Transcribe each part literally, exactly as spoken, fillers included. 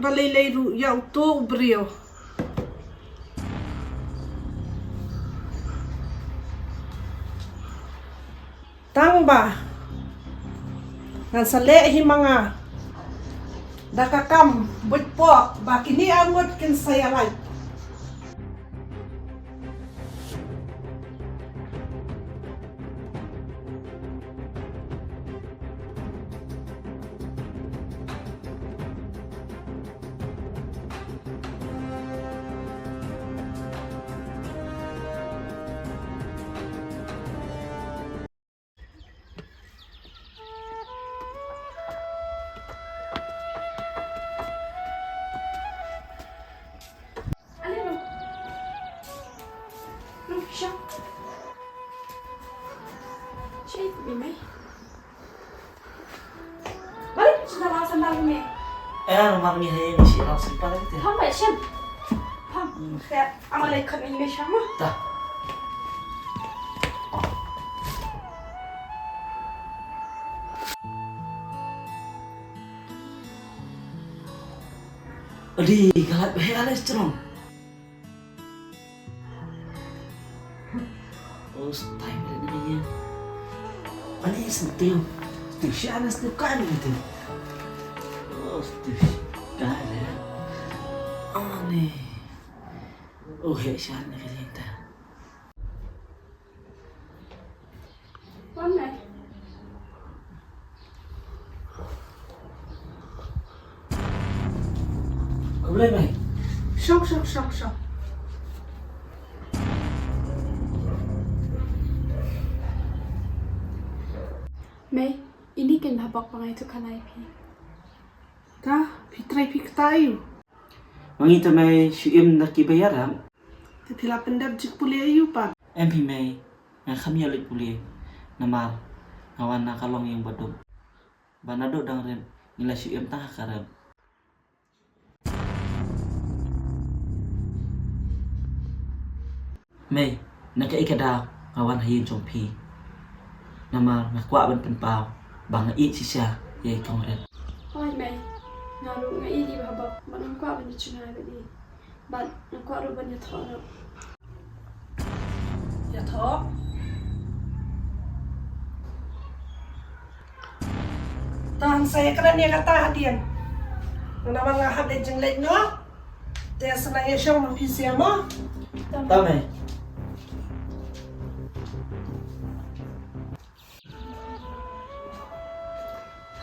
Lei lei ruh ïa uto u briew. Tang ba ngan sa leh hi ma nga da ka kam buit pok ba kine arngut kin sa ïalait. Balik, sendal, sendal ni. Eh, rumah ni hai ni si rang sipar lagi tu. Pam, baik, Shem. Pam. Hmm. Kayak amal ikut ni, Shem. Dah. Adi, galat, hei, alas, cerong. Oh, style balik na ïa. Ani sentiu. Sentiu sha ana sentiu kan gitu. Oh, sentiu kan ya. Ani. Oh, hek sha ana kali ta. Wan, Mei. Khublei, Mei. Shong, shong, shong, shong. Mei, ini ken bhabok ba nga ïathuh khana ïa phi. Ta, phi trei phi kata aïu? Ma ngi te Mei, shu im da ki ba ïarap. Te phi la pyndep jingpule aïu pat? Em phi Mei, nga kham ïoh leit pule. Namar nga wan na ka longïing ba duk. Ba naduh dang rit ngi la shu im tang ha ka rep. Mei, na kaei ka daw nga wan ha ïing jong phi? Namar nga kwah ban pynpaw ba nga ïeit shisha ïa i kong Rit. Hooid Mei, nga ruh nga ïeit ïa i Bhabok, bad nga kwah ban ïa jngai bad i. Bad nga kwah ruh ban ïathoh ruh. Ïathoh? Tang sa ïakren ïa kata hadien. Namar nga hap leit jingleit noh. Te sa nang ïashong ma phi sha mo. Ta Mei.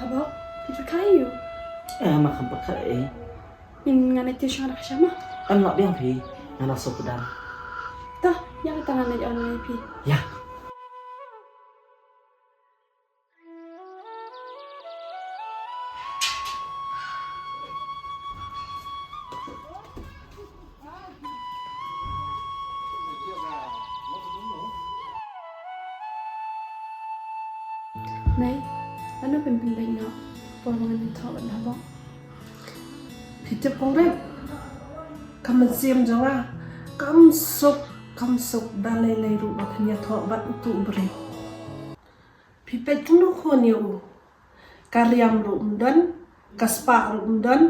Bhabok, phi pyrkhat aïu? Eh, ma kham pyrkhat ei. Ngin ngan leit tiew shong ha ka sha ma. Em, lah biang phi, ngan ïa sop dang. Ta, ïa kata ngan leit on ïa phi. Ïa. Mei, lano phin pynbeit noh por ba ngan ïathoh bad Bhabok? Phi tip kong Rit, ka mynsiem jong nga kam suk, kam suk da lei lei ruh ba phin ïathoh bad uto u briew. Phi peit kumno khun ïa u. Ka riam ruh um don, ka spah ruh um don.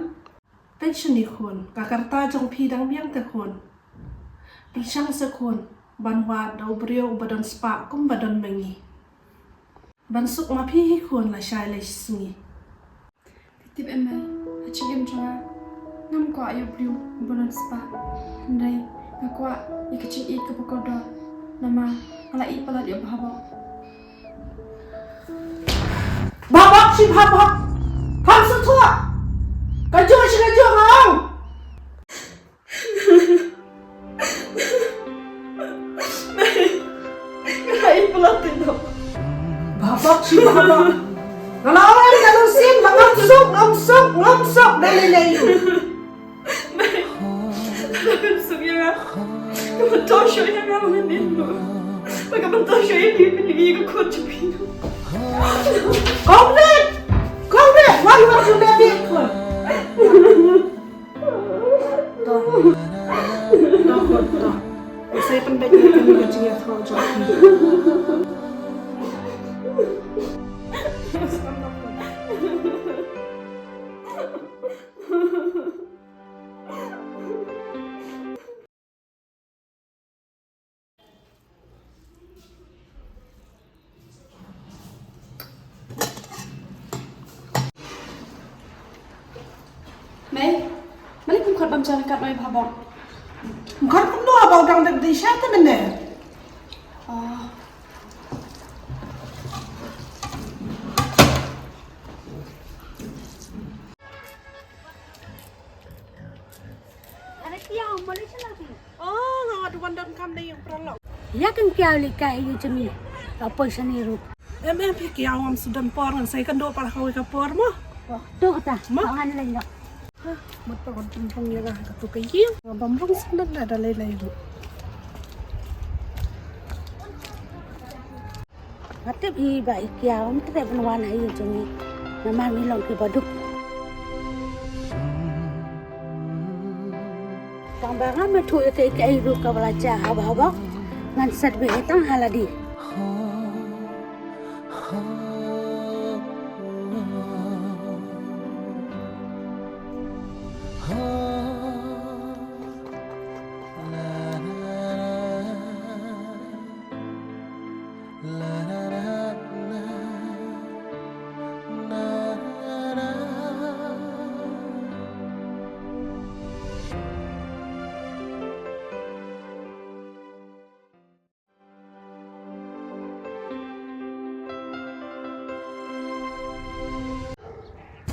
Peit shane khun, ka rta jong phi dang biang te khun. Pyrshang seh khun ban wad da u briew uba don spah kumba don ma ngi. Ban suk ma phi hi khun lashai lashisngi. Phi tip em Mei, ha jingim jong nga, ngam kwah ïa u briew uba don spah. Hynrei nga kwah ïa ka jingïeit kaba kordor. Namar nga la ïeit palat ïa u Bhabok. Bhabok shi Bhabok. Pham sngewthuh. Kajuh shi kajuh nga ong. Nga la ïeit palat ïa u. Bhabok shi Bhabok. Nga la ong ïa ka lungsien ba ngam suk, ngam suk, ngam suk da lei lei. Ba kan suk ïa nga. Ka myntoi shuh ïa nga mynnin mo. Ba ka myntoi shuh ïa phi, phi ïa ka khun jong phi. Kong Rit! Kong Rit! Wan, wan, jong phi khun. To. To khun, to. Sa pynbeit ïa kane ka jingïathoh jong phi. Kat mai ba bok. Kor kumno ba u dang dep di sha te mynne. Oh. Are kiaw, Malaysia lagi. Oh, nga wat wan don kam dei ïa u paralok. Ïa kan kiaw lei ka ïa u jemi. Ka poi shane ruh. Em em phi kiaw ngam shu don por ngan sa ïakynduh pat ha kawei ka por mo. Oh, to kata. Mo? Ngan leit noh. Hah, mut pa wan pynpong ïa nga ha katu ka ïing. Nga bam rung sngewdon da da lei lei ruh. Nga tip hi ba i kiaw ym treh ban wan ha ïing jong ngi. Namar ngi long kiba duk. Tang ba ngam ithuh ïa kaei kaei ruh kaba la jia ha Bah Bok. Ngan set beit tang ha lade.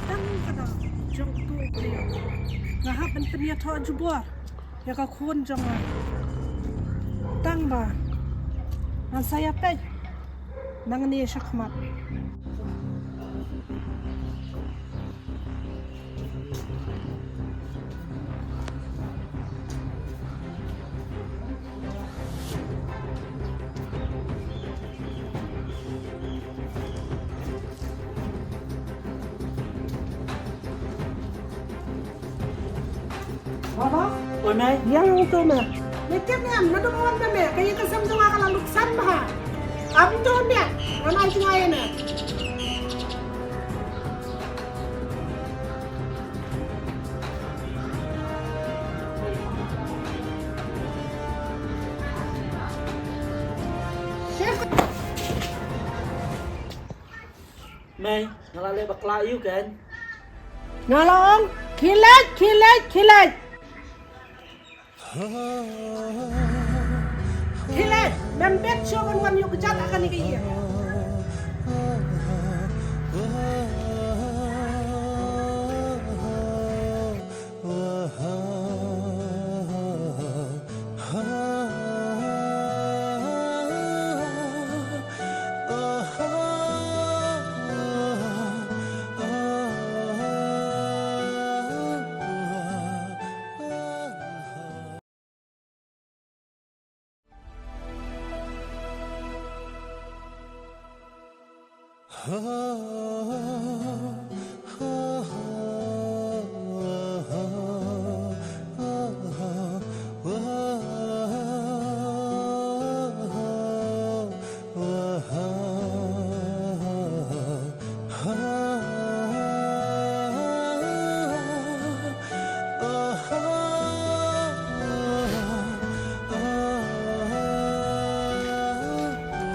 Tang ka dak jong uto u briew nga hap ban pynïathoh jubor ïa ka khun jong nga. Tang ba ngan sa ïa peit nangne shakhmat. Baba? Oi, Mei. Ïa uto me. Me tip ne em, naduh ba wan me me, ka ïing ka sem jong nga ka la luksan bha. Am to ne, ngan ai jngai ne. Mei, nga la leh bakla ïa u kan. Nga la ong, khie leit, khie leit, khie leit. Khie leit, mem bit shuh ban wan ïuh kjat ha kane ka ïing.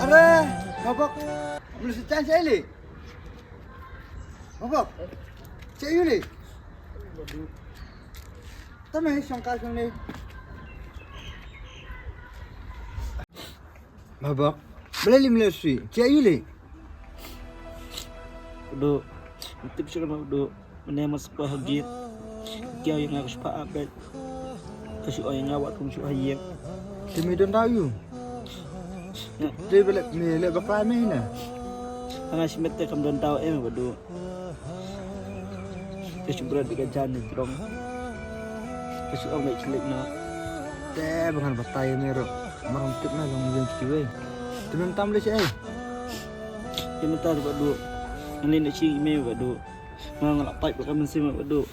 Are, Bah Bok, mlei sa chang chai li. Bah Bok, chai yu li. Tama hi shong ka shong ni. Bah Bok, balei lym leh sui, chai yu li. Udo, tip sha ka ma udo. Mynne ma spa ha git. Kiaw ïa nga ka spa apet. Ka shu oi nga wat kum shu ha ïing. Te me don daw yu. Te bele me le bakla me na. Nga shimet te kam don daw em badu. Ka shu bret ka jan ni jrong. Ka shu ong le chlik na. Te bangan batai me ro. Maram tip na long ïing kiwei. Te me tam le shi ai. Te me tar badu. Ngan le na shi me badu. Nga nga la pait ba ka mynsiem ba duk.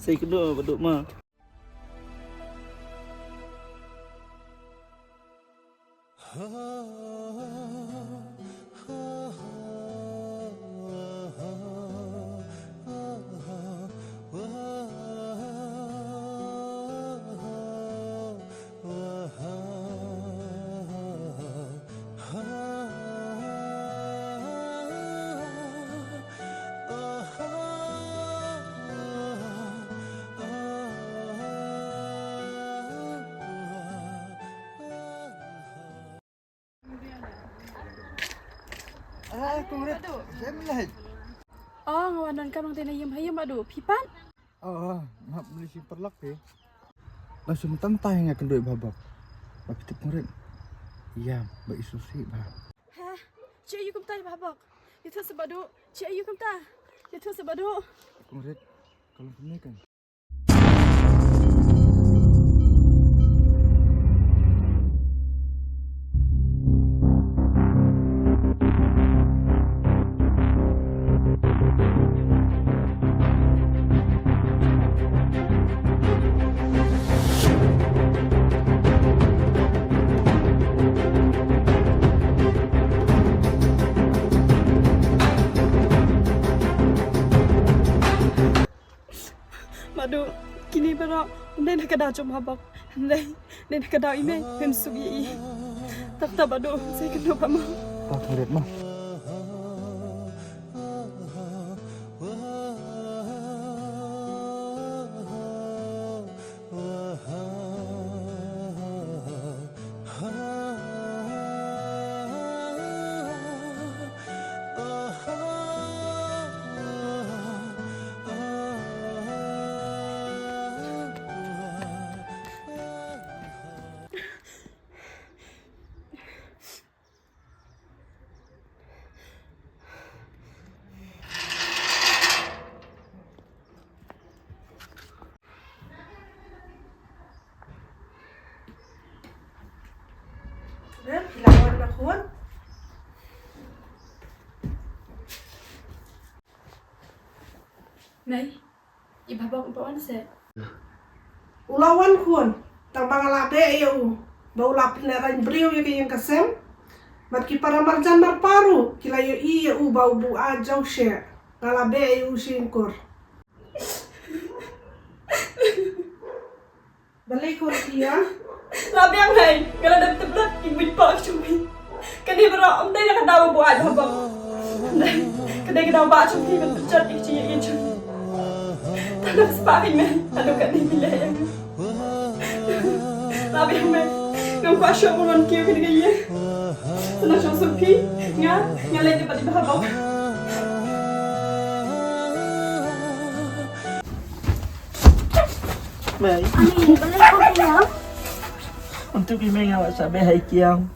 Sa ïakynduh ba duk ma. Ah, Kong Rit. Shem leh. Oh, nga wan donkam nangta na ïing ha ïing Bah Duh. Phi pat? Oh, oh, ngap mlei shi paralok phi. La shu mynta mynta nga kynduh ïa i Bah Bok. Ba phi tip Kong Rit. Ïa, ba i sngewsih bha. Ha, shu ïa kumta ïa Bah Bok. Ïathuh sa Bah Duh. Shu ïa kumta. Ïathuh sa Bah Duh. Kong Rit, ka long kumne kan. Bah Duh, kine baroh ym dei na ka daw jong Bah Bok. Ym dei, dei na ka daw i mei, phim suk ïa i. Tang ta Bah Duh, sa ïakynduh bha mo. Ta Kong Rit mo. Dah, phi la wan dah, khun? Mei, i Bah Bok u wan se? U la wan khun, tang ba nga la beh ïa u ba u la pynlehrain briew ïa ka ïing ka sem. Bad ki para marjan marpa ruh ki la ïohi ïa u ba u buaid jaw sheh. Nga la beh ïa u shynkur. Balei khun, ïa? La biang, hei, nga la dep tep lut ïa ki buit pop jong phi. Kane baroh ym dei na ka daw ba buaid Bah Bok. Ka dei ka daw ba jong phi ban pynjot ïa ka jingïeit jong phi. Tang na ka spah phi, mei, haduh katne phi leh ïa nga. La biang, mei, ngam kwah shuh ban wan kiew kane ka ïing. Sa nang shong suk phi, nga, nga leit bad i Bah Bok. Mei. Ani, balei kau diam? Untuk i mei nga wat sa beh hai kiang.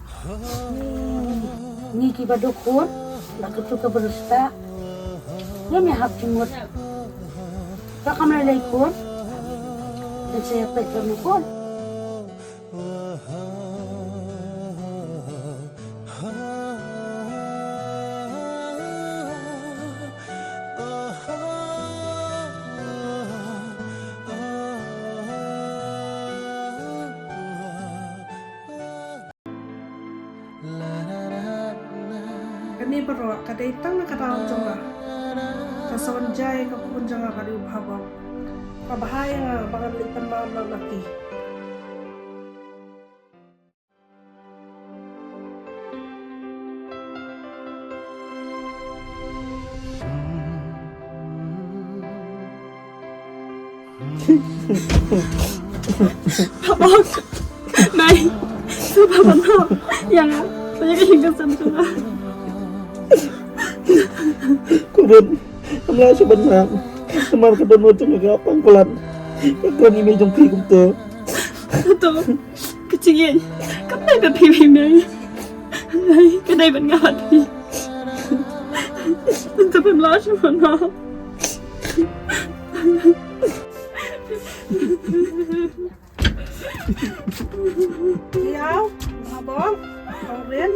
Ni ki ba dukun, ba ketu ka beresta. Dia meh hap jenggot. Ba kam lei kun. Dan saya pek kun. Kane baroh ka dei tang na ka daw jong nga. Ka sa wan jia ïa ka khun jong nga bad i Bah Bok. Ka bha ïa nga ba ngan leit thymmam noh na ki. Bah Bok. Mei. Sngewbha ban ong ïa nga. Ba ïa ka ïing ka sem jong nga. Kong Rit, ngam lah shuh ban ong. Namar ka dohnud jong nga ka pang palat. Ka kren ïa i mei jong phi kumta. To. Ka jingïeit kam dei ban phi wei mei. Ka dei ban nga bad phi. Te ban lah shuh ban ong. Ïa, Bah Bok, Kong Rit.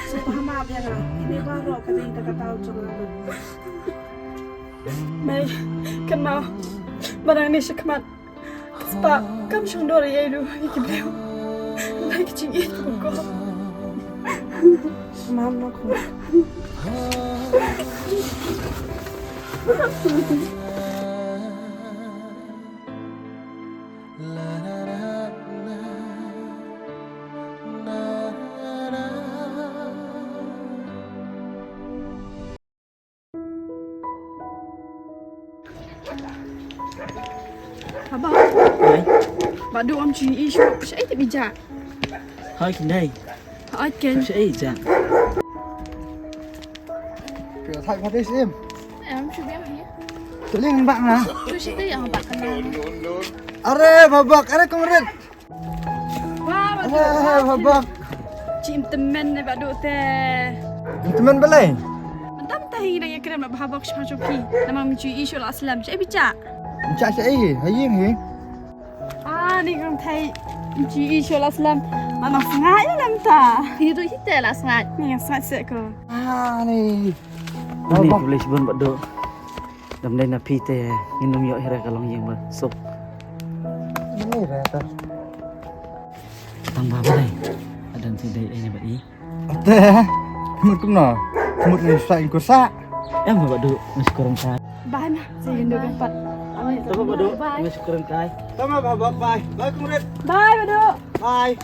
Sngewbha map ïa nga. Kine baroh ka dei da ka daw jong nga. Mei, kynmaw ba nangne shakhmat ka spah kam shong dor ïa i ruh ïa ki briew. Mei, ka jingïeit kaba khuid. Map ma ko. Haba. Hai. Ba du ym ju ïohi shuh, shaei te bi jah. Hai, Kindai. Hai, Ken. Shaei jah. Thak hati sim. Em, shu biang hi. Tuling bak na. Tu shi te yang bak kana. Are babak, are kongret. Wah, Are babak. Cim temen ne badu te. Temen balai. Mentam tahi nang ya keren bak habak shah choki. Nama mencu isu la selam. Cek bica. Cak cak eh, haying he. Ah, ni kong thai. Mencu isu la selam. Mana sengaja lam ta. Hiru hite la sengaja. Ni yang sengaja sek ko. Ah ni. Ani privilege bun badu. Dam dei na phi te ngin ym ïoh hira ka long ïing ba suk. Ini rata. Tang ba balei. Adan si dei ini ba i. Ate. Mut kumno. Mut ni sa ingku sa. Em ba badu ngi skurang ka. Bana, saya rindu dapat. Tama badu ngi skurang kai. Tama babak bye. Bye kongret. Bye, badu. Bye.